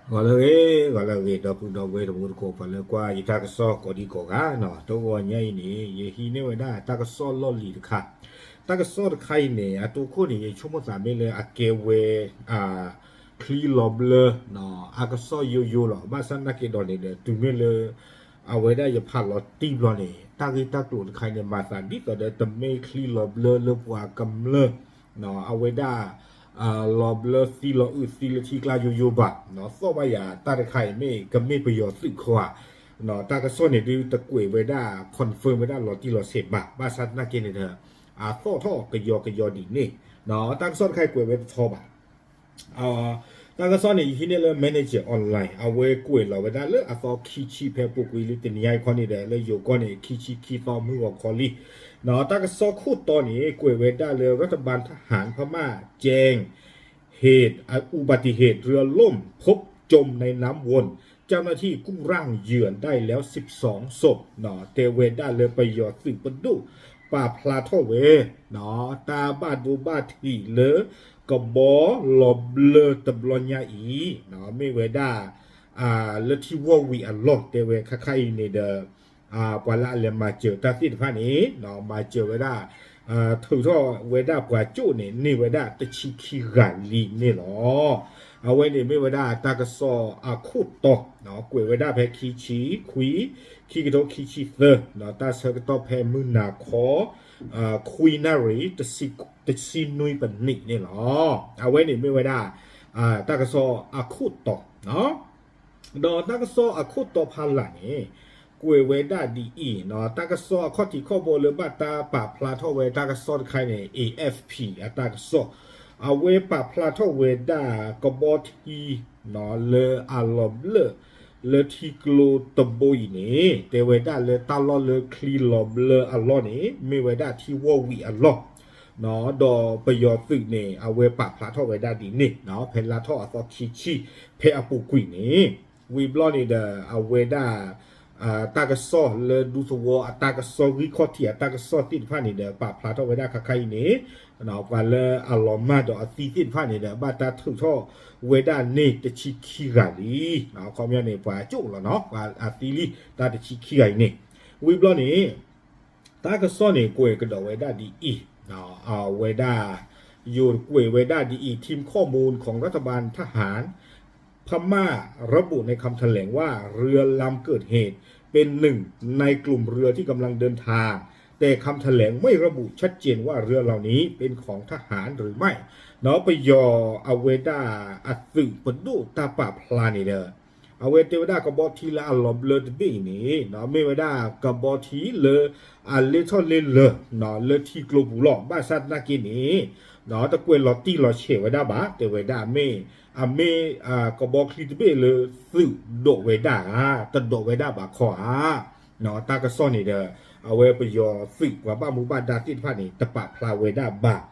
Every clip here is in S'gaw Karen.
ဂီၤလၢအဂ့ၤ, ဂီၤလၢအဂ့ၤ ဒီပုၢ်ဒီဝဲၢ်တံၤသကိး ပှၤလၢကွၢ်ယတၢ်ကစီၣ်ကိးဒံကိးဂၤနီၤ, တဂီၤညါအံၤန့ၣ် ယဟံးန့ၢ်ဝဲဒၣ်တၢ်ကစီၣ်လီၢ်လံၤတခါ, တၢ်ကစီၣ်တခါအံၤန့ၣ် အတိခိၣ်န့ၣ် ယဆိကမိၣ်သးမ့ၢ်လၢအကဲဝဲ ချံလီၤဘျၢ အကစီၣ်ယိယိလီၤ, ဘၣ်ဆၣ်သနာ်က့ဒီးန့ၣ်ဒီး တုၤမ့ၢ်လၢ အဝဲဒၣ်ယဖးလီၤတံၢ်ဘျီန့ၣ် တၢ်ဂ့ၢ်တၢ်ကျိၤတခါအံၤန့ၣ် မၤသးဒ်သိးဒီး တမ့ၢ်ချံလီၤဘျၢလၢပှၤကမျၢၢ် အဝဲဒၣ် လီၤဘျၢသံလီၤအုၣ်သံလၢထံကျါယိယိဘၣ်, သီၣ်ဘၣ်ယၤတၢ်တခါအံၤမ့ၢ်ကမ့ၢ်ပယီၤသုးခီဧါ, တၢ်ကစီၣ်န့ၣ်ဒုးတကွဲးဝဲဒၣ် confirm ဝဲဒၣ်လီၤတံၢ်လီၤဆဲးဘၣ်, ဘၣ်ဆၣ်သနာ်က့န့ၣ်ဒီး အသီၣ်ထီၣ်ကယီကယီဒ်န့ၣ်, တၢ်ကစီၣ်တခါအံၤကွဲးဝဲတထီဘၣ် တၢ်ကစီၣ်န့ၣ် ယဟံးန့ၢ်လၢ Manager Online အဝဲကွဲးလီၤဝဲဒၣ်လၢအသီခံဆံဖဲအပူၤကွံာ်လံ တနံၤညါအံၤခီန့ၣ်ဒီး လၢယိၤကီၢ်န့ၣ် ခံဆံခံသီမုၢ်ဂီၤခီလံ. တၢ်ကစီၣ်ခိၣ်တီန့ၣ် ကွဲးဝဲဒၣ်လၢ รัฐบาลทหารพม่าแจ้งเหตุอุบัติเหตุเรือล่ม พบจมในน้ำวน เจ้าหน้าที่กู้ร่างเหยื่อได้แล้วสิบสองศพ တဲဝဲဒၣ်လၢပယီၤသုးပဒိၣ်ပာ်ဖျါထီၣ်ဝဲ တၢ်ဘၣ်ဒိဘၣ်ထံးလၢ ကဘီလီၤဘျၢတဘျီညါအံၤ မ့ၢ်ဝဲဒၣ် လၢထံဝီၢ်ဝံၤအလီၢ် တဲဝဲခါခါအံၤန့ၣ်ဒီး ပှၤလၢအလဲၤမၤစၢၤတၢ်သ့ၣ်တဖၣ်န့ၣ် မၤစၢၤဝဲဒၣ် ထုးထီၣ်ဝဲဒၣ်ပှၤကၠိၣ်န့ၣ် န့ၢ်ဝဲဒၣ်တဆံခံဂၤလံန့ၣ်လီၤ. အဝဲန့ၣ်မ့ၢ်ဝဲဒၣ်တၢ်ကစီၣ်အခိၣ်တီ ကွဲးဝဲဒၣ်ဖဲခံဆံခွံ ခံကထိခံဆံသၢ တၢ်ဆၢကတီၢ်ဖဲမုၢ်နၤခီ ခွံနၣ်ရံၣ် တဆံနွံပနံးန့ၣ်လီၤ. အဝဲန့ၣ်မ့ၢ်ဝဲဒၣ် တၢ်ကစီၣ်အခိၣ်တီ ဒီးတၢ်ကစီၣ်အခိၣ်တီဖးလၢ်န့ၣ် ကွဲးဝဲဒၣ်ဒ်အံၤ, တၢ်ကစီၣ်အခီၣ်ထံးခီၣ်ဘိလၢဘၣ်တၢ်ပာ်ဖျါထီၣ်ဝဲတၢ်ကစီၣ်တခါအံၤန့ၣ် A F P အတၢ်ကစီၣ်, အဝဲပာ်ဖျါထီၣ်ဝဲဒၣ်ကဘီထံ လၢအလီၤဘျၢၣ် လၢထံကျိတဘိအံၤန့ၣ် တဲဝဲဒၣ်လၢတၢ်လီၢ်လၢချံလီၤဘျၢအလီၢ်န့ၣ် မ့ၢ်ဝဲဒၣ်ထံဝီၢ်ဝံၤအလီၢ် ဒီးပယီၤသုးန့ၣ် အဝဲပာ်ဖျါထီၣ်ဝဲဒၣ်ဒ်န့ၣ် ဖဲလါထီၣ်အသီခံဆံ ဖဲအပူၤကွံာ်န့ၣ် ဝံၤဘျီန့ၣ်ဒီး အဝဲဒၣ် တၢ်ကစီၣ်လၢဒူသဝီအတၢ်ကစီၣ် ဂံၢ်ခီၣ်ထံးအတၢ်ကစီၣ်သ့ၣ်တဖၣ်န့ၣ်ဒီး ပာ်ဖျါထီၣ်ဝဲဒၣ်ခါခါအံၤန့ၣ် ပှၤလၢအလီၤမၢ်ဒီးအသံသ့ၣ်တဖၣ်န့ၣ်ဒီး ဘၣ်တၢ်ထုးထီၣ်ဝဲဒၣ်န့ၣ်တဆံခံဂၤလံ. အခီပညီန့ၣ် ပှၤကၠိၣ်လီၤနီၤ ပှၤအသံလံ တၢ်တဆံခံဂၤအံၤန့ၣ် ဝံၤဘျီန့ၣ် တၢ်ကစီၣ်န့ၣ် ကွဲးကဒီးဝဲဒၣ်ဒ်အံၤ, အဝဲဒၣ် ယိၤကွဲးဝဲဒၣ်ဒ်အံၤ ทีมข้อมูลของรัฐบาลทหารพม่าระบุในคำแถลงว่าเรือลำเกิดเหตุเป็นหนึ่งในกลุ่มเรือที่กำลังเดินทาง แต่คำแถลงไม่ระบุชัดเจนว่าเรือเหล่านี้เป็นของทหารหรือไม่ ပယီၤအဝဲဒၣ်အသုးပဒိၣ်တၢ်ပာ်ဖျါန့ၣ်ဒီး အဝဲတဲဝဲဒၣ်ကဘီထံလၢအလီၤဘျၢတဘ့ၣ်အံၤန့ၣ် မ့ၢ်ဝဲဒၣ်ကဘီထံလၢအလဲၤထီၣ်လဲၤလၢာ် လၢထံကျိပူၤလီၤ. ဘၣ်ဆၣ်သနာ်က့န့ၣ် တကွဲးလီၤတံၢ်လီၤဆဲးဝဲဒၣ်ဘၣ် တဲဝဲဒၣ်မ့ၢ် အမ့ၢ်ကဘီချံတဘ့ၣ်လၢသုးဒိးဝဲဒၣ်ဧါ တဒိးဝဲဒၣ်ဘၣ်ခီဧါ. တၢ်ကစီၣ်န့ၣ်ဒီး အဝဲပယီၤသုးပှၤဘၣ်မူဘၣ်ဒါသ့ၣ်တဖၣ်န့ၣ် တပာ်ဖျါဝဲဒၣ်ဘၣ်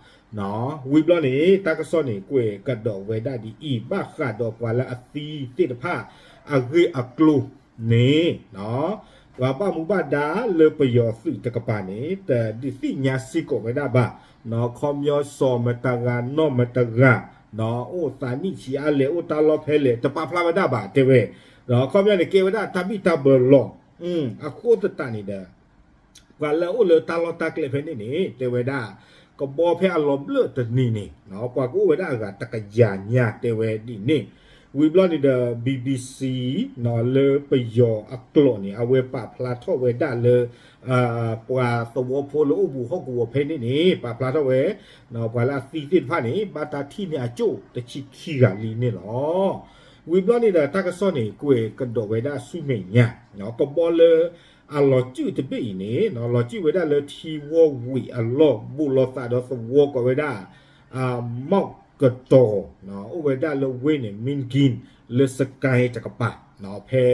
ဝံၤဘျီန့ၣ် တၢ်ကစီၣ်န့ၣ် ကွဲးကဒီးဝဲဒၣ်ဒ်အံၤ ဘၣ်ဃးဒီးပှၤလၢအသံသ့ၣ်တဖၣ် အဂ့ၢ်အကျိၤန့ၣ် ပှၤဘၣ်မူဘၣ်ဒါလၢပယီၤသုးတကပၤန့ၣ် တဒုးသ့ၣ်ညါစ့ၢ်ကီးဝဲဒၣ်ဘၣ် ခီပညီစီၤမတၤဂၤနီၢ်မတၤဂၤ အိၣ်သးနံၣ်ဆံးအါလဲၣ် အိၣ်တၢ်လီၢ်ဖဲလဲၣ် တပာ်ဖျါဝဲဒၣ်ဘၣ် တဲဝဲ ခီပညီန့ၣ် ကဲဝဲဒၣ်တၢ်ဘံၣ်တၢ်ဘၢလီၤ. အဃိသတးန့ၣ်ဒီး ပှၤလၢအအိၣ်လၢတၢ်လီၢ်တၢ်ကျဲဖဲန့ၣ်န့ၣ် တဲဝဲဒၣ် ကဘီဖဲအလီၤဘျၢတနံၤန့ၣ် ပှၤကအိၣ်ဝဲဒၣ်အဂၤတကယၤညါ တဲဝဲဒ်န့ၣ် ဝံၤဘျီန့ၣ်ဒီး BBC လၢပယီၤအကျိာ်န့ၣ် အဝဲပာ်ဖျါထီၣ်ဝဲဒၣ်လၢ ပှၤသဝီဖိလၢအိၣ်ဘူးဟီၣ်ကဝီၤဖဲန့ၣ်န့ၣ် ပာ်ဖျါထီၣ်ဝဲ ပှၤလၢအသံသ့ၣ်တဖၣ်န့ၣ် ဘၣ်တၢ်ထံၣ်န့ၢ်အကၠိၣ်တဆံခံဂၤလံန့ၣ်လီၤ. ဝံၤဘျီန့ၣ်ဒီး တၢ်ကစီၣ်န့ၣ် ကွဲးကဒီးဝဲဒၣ်ဆူမဲာ်ညါ ကဘီလၢ အလီၤစုၣ်တဘ့ၣ်အံၤန့ၣ် လီၤစုၣ်ဝဲဒၣ်လၢထံဝီၢ်ဝံၤအလီၢ် ဘူးလီၤသးဒီးသဝီကိးဝဲဒၣ် မီၢ်ကတီၤ အိၣ်ဝဲဒၣ်လၢဝ့ၢ်န့ၣ် မံကံ လၢစကဲတကပၤ ဖဲ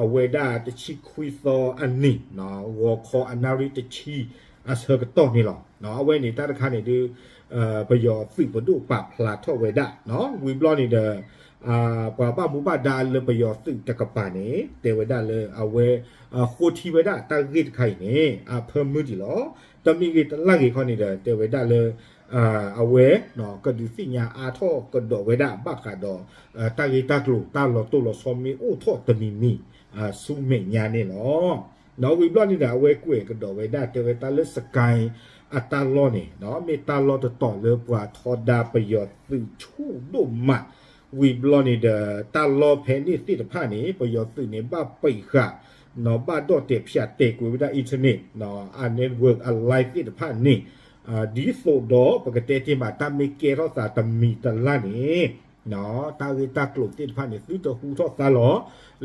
အဝဲဒၣ်တဆံခွံသီအနံၤ ဂီၤခီအနၣ်ရံၣ်တဆံအဆၢကတီၢ်န့ၣ်လီၤ. အဝဲန့ၣ်တၢ်တခါန့ၣ်ဒုး ပယီၤသုးပဒိၣ်ပာ်ဖျါထီၣ်ဝဲဒၣ် ဝံၤဘျီန့ၣ်ဒီး ပှၤဘၣ်မူဘၣ်ဒါလၢပယီၤသုးတကပၤန့ၣ် တဲဝဲဒၣ်လၢအဝဲ ဃိထံဝဲဒၣ်တၢ်ဂ့ၢ်တခါအံၤန့ၣ် အဖၢမုၢ်ဒံးလီၤ. တမ့ၢ်ဂ့ၤတလၢ်ဂ့ၤခီန့ၣ်ဒီး တဲဝဲဒၣ်လၢ အဝဲ ကဒုးသ့ၣ်ညါအါထီၣ်ကဒီးဝဲဒၣ်ဘၣ်ဃးဒီး တၢ်ဂ့ၢ်တၢ်ကျိၤတၢ်လီၤတိၢ်လီၤဆီမ့ၢ်အိၣ်ထီၣ်တမံၤမံၤ ဆူမဲာ်ညါန့ၣ်လီၤ. ဒီးဝံၤဘျီန့ၣ်ဒီး အဝဲကွဲးကဒီးဝဲဒၣ်တဲဝဲတၢ်လၢ စကဲ အတၢ်လီၢ်န့ၣ် မ့ၢ်တၢ်လီၢ်တတီၤလၢပှၤထီဒါပယီၤသုးဆူၣ်ဒိၣ်မး ဝံၤဘျီန့ၣ်ဒီး တၢ်လီၢ်ဖဲန့ၣ်သ့ၣ်တဖၣ်န့ၣ် ပယီၤသုးန့ၣ် ဘၣ်ပိတ်ဃာ် ဘၣ်ဒီၣ်တဲာ်ဖၠးတဲာ်ကွံာ်ဝဲဒၣ် internet အ network အ line သ့ၣ်တဖၣ်န့ၣ် ဒ်သိးဒီးပကတဲတ့ၢ်မး တၢ်မ့ၢ်ကဲထီၣ်သးတမံၤတလၢ်န့ၣ် တၢ်ဂ့ၢ်တၢ်ကျိၤသ့ၣ်တဖၣ်န့ၣ် သုတဟူထီၣ်သါလီၤ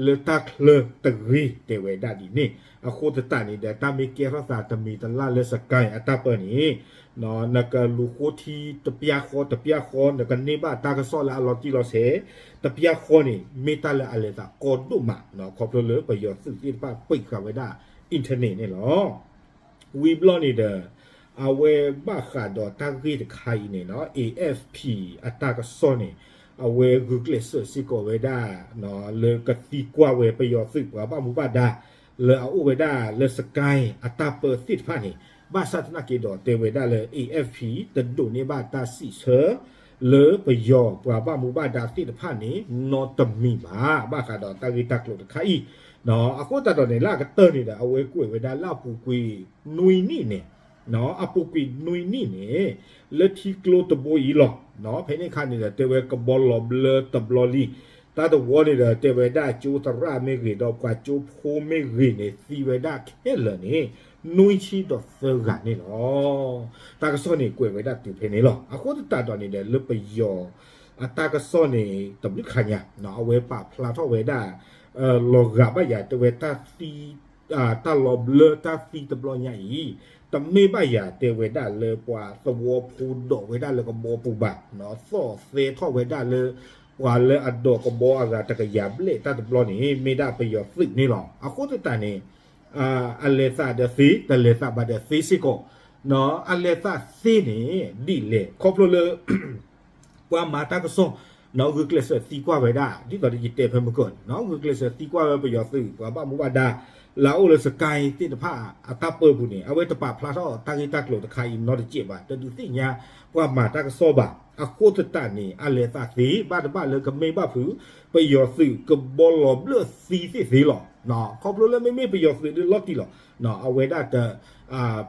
လၢတၢ်ချၢတဂ့ၤ တဲဝဲဒၣ်ဒ်န့ၣ်. အဃိသတးန့ၣ်ဒီး တၢ်မ့ၢ်ကဲထီၣ်သးတမံၤတလၢ်လၢ စကဲ အတၢ်ပၢန့ၣ် နကလူၤဃိထံတပျၢ်ဃီတပျၢ်ဃီ နကန့ၢ်ဘၣ်တၢ်ကစီၣ်လၢအလီၤတံၢ်လီၤဆဲး တပျၢ်ဃီန့ၣ် မ့ၢ်တၢ်လၢအလဲၤသးကီဒိၣ်မး ခီဖျိလၢပယီၤသုးသ့ၣ်တဖၣ်ပိတ်ဃာ်ဝဲဒၣ် internet န့ၣ်လီၤ. ဝံၤဘျီန့ၣ်ဒီး အဝဲဘၣ်ဃးဒီးတၢ်ဂ့ၢ်တခါအံၤန့ၣ် A F P အတၢ်ကစီၣ်န့ၣ် အဝဲဂုာ်ကျဲးစၢးစ့ၢ်ကီးဝဲဒၣ် လၢကသံကွၢ်ဝဲပယီၤသုးပှၤဘၣ်မူဘၣ်ဒါ လၢအအိၣ်ဝဲဒၣ်လၢ စကဲ အတၢ်ပၢသ့ၣ်တဖၣ်န့ၣ် ဘၣ်ဆၣ်သနာ်က့ဒီးတဲဝဲဒၣ်လၢ A F P တဒိးန့ၢ်ဘၣ်တၢ်စံးဆၢ လၢပယီၤပှၤဘၣ်မူဘၣ်ဒါသ့ၣ်တဖၣ်န့ၣ် နီတမံၤဘၣ် ဘၣ်ဃးဒီးတၢ်ဂ့ၢ်တၢ်ကျိၤတခါအံၤ အဃိသတးဒီးန့ၣ် လၢအကတၢၢ်န့ၣ်ဒီး အဝဲကွဲးဝဲဒၣ်လၢအပူၤကွံာ်နွံနံၣ်န့ၣ် အပူၤကွံာ်နွံနံၣ်န့ၣ် လၢထံကျိတဘိအံၤလီၤ. ဖဲန့ၣ်အခါန့ၣ်ဒီး တဲဝဲကဘီလီၤဘျၢတဘျီလံ. တၢ်တဝီန့ၣ်ဒီး တဲဝဲဒၣ်ကၠိသရၣ်မ့ၢ်ဂ့ၤ ဒီးပှၤကၠိဖိမ့ၢ်ဂ့ၤန့ၣ် သံဝဲဒၣ်ခဲလၢာ်န့ၣ် နွံဆံဒီးသၢဂၤန့ၣ်လီၤ. တၢ်ကစီၣ်န့ၣ်ကွဲးဝဲဒၣ်တုၤဖဲန့ၣ်လီၤ. အဃိသတးဒီးန့ၣ်ဒီး လၢပယီၤ အတၢ်ကစီၣ်န့ၣ် တဘျုးခါညါ အဝဲပာ်ဖျါထီၣ်ဝဲဒၣ် လီၤဂာ်ဘၣ်ယၤ တဲဝဲတၢ်သံ တၢ်လီၤဘျၢတၢ်သံတဘျီညါအံၤ တမ့ၢ်ဘၣ်ယၤတဲဝဲဒၣ်လၢပှၤသဝီဖိဒိးဝဲဒၣ်လၢကဘီပူၤဘၣ်, သီၣ်သဲထီၣ်ဝဲဒၣ်လၢ ပှၤလၢအဒိးကဘီအဂၤတကယၤဘျဲၣ်တၢ်တဘျီန့ၣ် မ့ၢ်ဒၣ်ပယီၤသုးန့ၣ်လီၤ. အဃိသတးန့ၣ် အလဲၤသးဒီးသ့ တလဲၤသးဘၣ်ဒီးသ့စ့ၢ်ကီး, အလဲၤသးသ့န့ၣ် ဒ်လဲၣ် ခီဖျိလၢ ပှၤမၤတၢ်ကစီၣ် ဂုာ်ကျဲးစၢးသံကွၢ်ဝဲဒၣ် ဒ်သိးဒီးယတဲဖဲမုၢ်ကၢၢ်န့ၣ် ဂုာ်ကျဲးစၢးသံကွၢ်ဝဲပယီၤသုး ပှၤဘၣ်မူဘၣ်ဒါ လၢအအိၣ်လၢ Sky သ့ၣ်တဖၣ်အတၢ်ပၢပူၤန့ၣ် အဝဲတပာ်ဖျါထီၣ်တၢ်ဂ့ၢ်တၢ်ကျိၤတခါအံၤနီတစဲးဘၣ်, တဒုးသ့ၣ်ညါပှၤမၤတၢ်ကစီၣ်ဘၣ်. အဃိသတးန့ၣ် အလဲၤသးသ့ ဘၣ်တဘၣ်လၢကမ့ၢ်ဘၣ်ဖုး ပယီၤသုးကဘီလီၤဘျၢသံသ့ၣ်သ့လီၤ. ခီဖျိလၢမ့မ့ၢ်ပယီၤသုးဒ်လီၤတံၢ်လီၤ အဝဲဒၣ်တ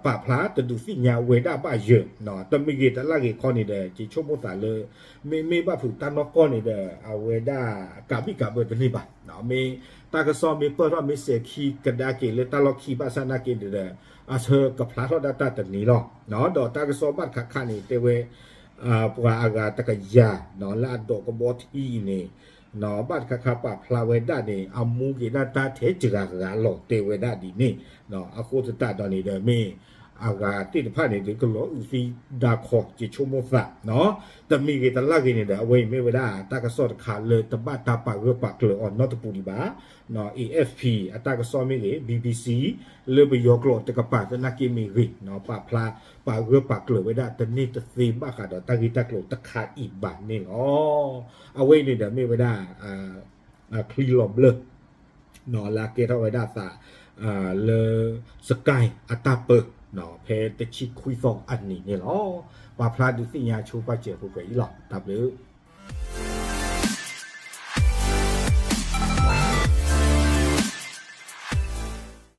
ပာ်ဖျါတဒုးသ့ၣ်ညါဝဲဒၣ်ဘၣ်ယၢၤ, တမ့ၢ်ဂ့ၤတလၢ်ဂ့ၤခီန့ၣ်ဒီး က့ၤဆိကမိၣ်သးလၢ မ့မ့ၢ်ဘၣ်ဖုးတၢ်နီၢ်ကီၢ်န့ၣ်ဒီး အဝဲဒၣ်ကးဘံၣ်ကးဘၢတန့ၢ်ဘၣ်. မ့ၢ်တၢ်ကစီၣ်မ့ၢ်ပၢၢ်ထီၣ်မ့ၢ်စဲၤခံကဒါက့ၤလၢတၢ်လီၢ်ခံဘၣ်ဆၣ်နာ်က့န့ၣ်ဒီး အဆၢကဖျါထီၣ်ဒၣ်တၢ်တန့ၢ်လီၤ. ဒီးတၢ်ကစီၣ်ဘၣ်တခါခါန့ၣ် တဲဝဲ ပှၤအဂၤတကယၤ လၢအဒိးကဘီထံအံၤန့ၣ် ဘၣ်တခါခါပာ်ဖျါဝဲဒၣ်န့ၣ် အမူက့ၤဒၣ်တၢ်ထဲစှၤဂၤလီၤ တဲဝဲဒၣ်ဒ်န့ၣ်. အဃိသတးဒီးန့ၣ်ဒီး မ့ၢ်အဂၤသ့ၣ်တဖၣ်န့ၣ် ဒုးကလီၤအုးသံဒါခီ က့ၤဆိကမိၣ်သး တမံၤဂ့ၤတလၢ်ဂ့ၤန့ၣ်ဒီး အဝဲအံၤမ့ၢ်ဝဲဒၣ်တၢ်ကစီၣ်တခါလၢတဘၣ်တၢ်ပာ်ဂၢၢ်ပာ်ကျၢၤအီၤနီတပူၤဒံးဘၣ်. A F P အတၢ်ကစီၣ်မ့ၢ်ဂ့ၤ B B C လၢပယီၤကျိာ်တကပၤသနာ်က့မ့ၢ်ဂ့ၤ ပာ်ဖျါ ပာ်ဂၢၢ်ပာ်ကျၢၤဝဲဒၣ်တန့ၢ်တသ့ဘၣ်ဃးဒီးတၢ်ဂ့ၢ်တၢ်ကျိၤတခါအံၤဘၣ်န့ၣ်လီၤ. အဝဲအံၤန့ၣ်ဒီးမ့ၢ်ဝဲဒၣ် ချံလီၤဘျၢ လၢအကဲထီၣ်ဝဲဒၣ်သး လၢ Sky အတၢ်ပၢ ဖဲတဆံခွံသီအနံၤန့ၣ်လီၤ. ပာ်ဖျါဒုးသ့ၣ်ညါဆိပာ်စဲးဖိကွဲးအံၤလီၤ. တၢ်ဘျုး